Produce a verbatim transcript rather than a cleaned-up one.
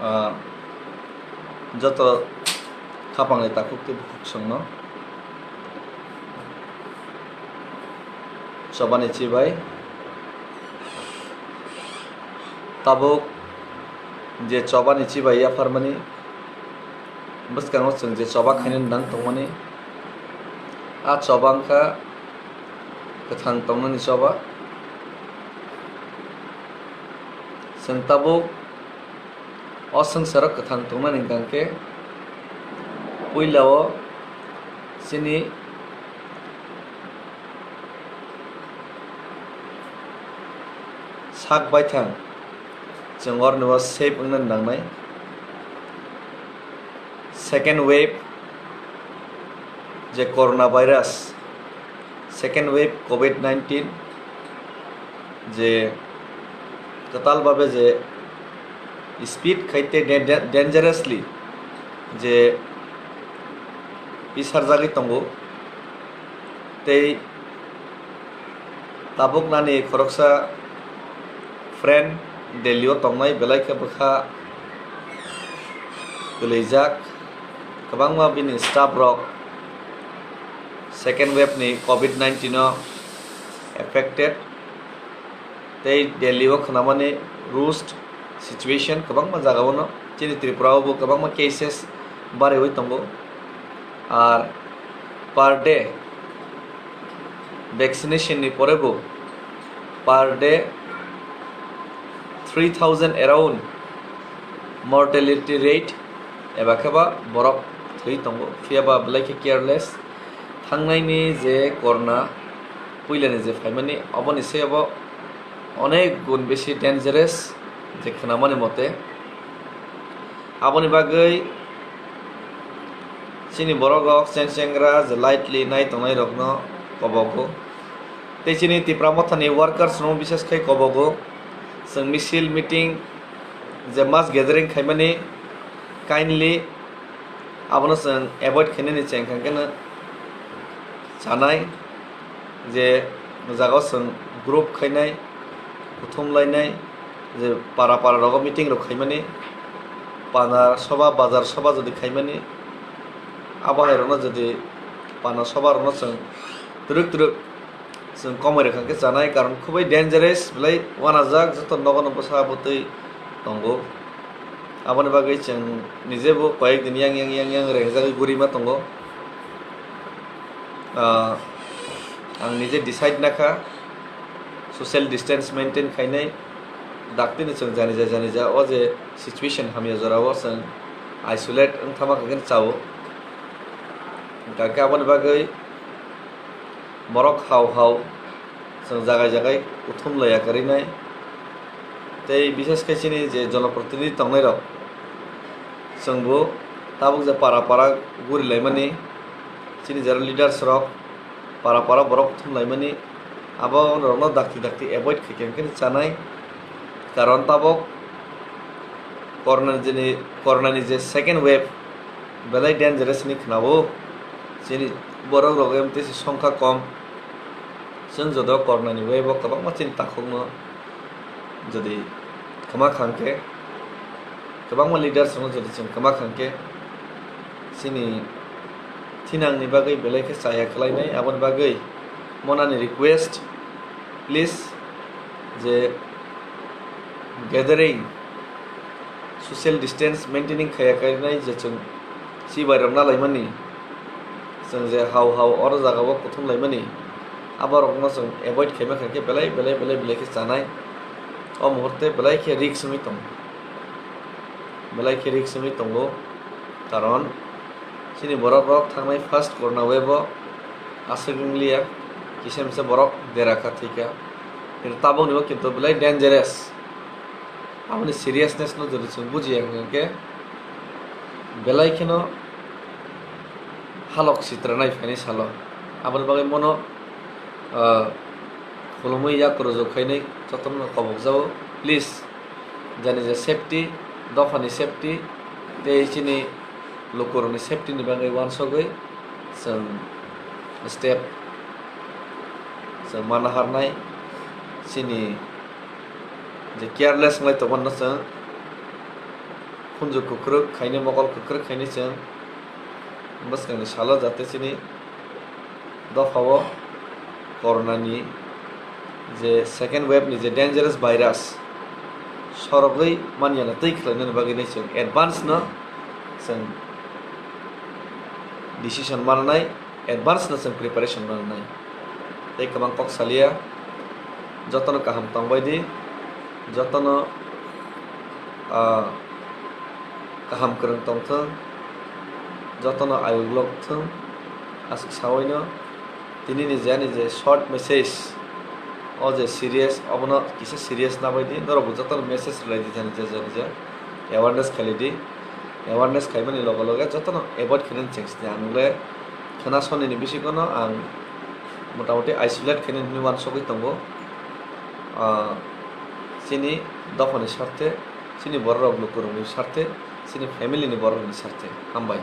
Ah, joto khapangni takhuk tei bukhuk chwngno chobani chibai. Tabuk je chobani chibai yapharmani bwskango chwng je choba khainani nang tongmani, a choba wngkha kwthang tongnani choba. Chwng tabuk o swngcharo kwthang tongnani hwnkhe puilao chini sak baithang chwng oroni o safe wngnani nangnai. Second wave je corona virus, second wave covid nineteen je kwtal babe je speed khai tei dan-, dangerously je pisarjagwi tongo tei tabuk nani khoroksa friend Delhi o tongnai belai khe bwkha kwlwijak, kwbangma bini staff rok second wave ni covid nineteen o affected. Tei Delhi o khwnamani worst situation kwbangma jagao no, chini Tripura o bo kwbangma cases bariwi tongo. Ar per day vaccination ni pore bo per day three thousand around mortality rate eba khe ba borok thwi tongo, phiya ba belai khe careless. Thangnaini je corona puilani je phaimani, oboni se obo onek gun besi dangerous je khwnamani mote. Aboni bagwi chini borok rok cheng chengra je lightly nai tongnai rokno kobogo. Tei chini Tipra Mothani workers rok bises khai kobogo. Chwng misil meeting je mass gathering khaimani kindly abono chwng avoid khainani cheng khankhe chanai. Je jagao chwng group khainai, kuthum lainai, je para para rogo meeting rok khaimani, pana soba, bazar soba jodi khaimani, abo hai rokno jodi pana soba rokno chwng twrwk twrwk chwng komoi rwkha khe chanai, karon khubui dangerous belai wanajak, joto nogo no bwsa bwtwi tongo. Aboni bagwi chwng nije bo koyek din yang yang yang yang rengjagwi gurima tongo. Ah, ang nije decide nakha social distance maintain khainai, daktino chwng janija janija o je situation hamya jorao chwng isolate wngthama khe chao. Hwnkhe aboni bagwi borok hao hao chwng jagai jagai kuthum laiya kwrwinai. Tei bises khe chini je jonoprotinidhi tongnairok, chwngbo tabuk je para para gurilaimani, chini jara leaders rok para para borok kuthum laimani, abo rokno dakti dakti avoid khaikhe hwnkhe chanai. Karon tabuk corona ni, corona ni je second wave belai dangerous hinwi khwnao. Chini borok rok M T C songkha kom. Chwng joto corona ni wave o kwbangma chini takhukno jodi kwma khangkhe, kwbangma leaders rokno jodi chwng kwma khangkhe, chini thinangni bagwi belai khe chaya khlainai. Aboni bagwi monani request, please, je gathering, social distance maintaining khaya khainai je chwng chibai rok nalaimani, chwng je hao hao oro jagao kuthum laimani, abo rokno chwng avoid khaima khaikhe belai belai belai belai khe chanai. O muhurte belai khe risk wngwi tongo, belai khe risk wngwi tongo, karon chini borok rok thangnai first corona wave o aswk wngliya, kisa misa borok dera kha thwikha, kintu tabukni o kintu belai dangerous. Aboni seriousness no jodi chwng bujiya hwnkhe belai kheno halok sitra nai phaini salo. Aboni bagwi mono, ah, khulumwi yak rwjak khainwi jotono kobokjago. Please, jani je safety, dophani safety tei chini lukurokni safety ni bagwi uansugwi chwng step chwng ma naharnai, chini je careless wnglai tongmano chwng Khunju kwkrwk khainwi, mokol kwkrwk khainwi chwng bwskangni salo jate chini dophao corona ni je second wave ni je dangerous virus sorogwi manyana twi khlainani bagwi nai chwng advance no chwng decision mananai, advance no chwng preparation mananai. Tei kwbang kok salia, jotono kaham tongbai di, jotono, ah, kaham kwrwng tongthwng, jotono ayuk lok thwng, aswk sawi no. Tini ni je ani je short message, o je serious, obono kisa serious nabai di, norok bo jotono message rwlai di, jani je, jani je awareness khailai di. Awareness khaimani loge loge jotono avoid khainani chengsi di. Ang le khwna sonini bisingo no ang motamoti isolate khainani hinwi uansugwi tongo. Ah, chini dophani sarthe, chini borok rok lukurokni sarthe, chini family ni borok rokni sarthe. Hambai.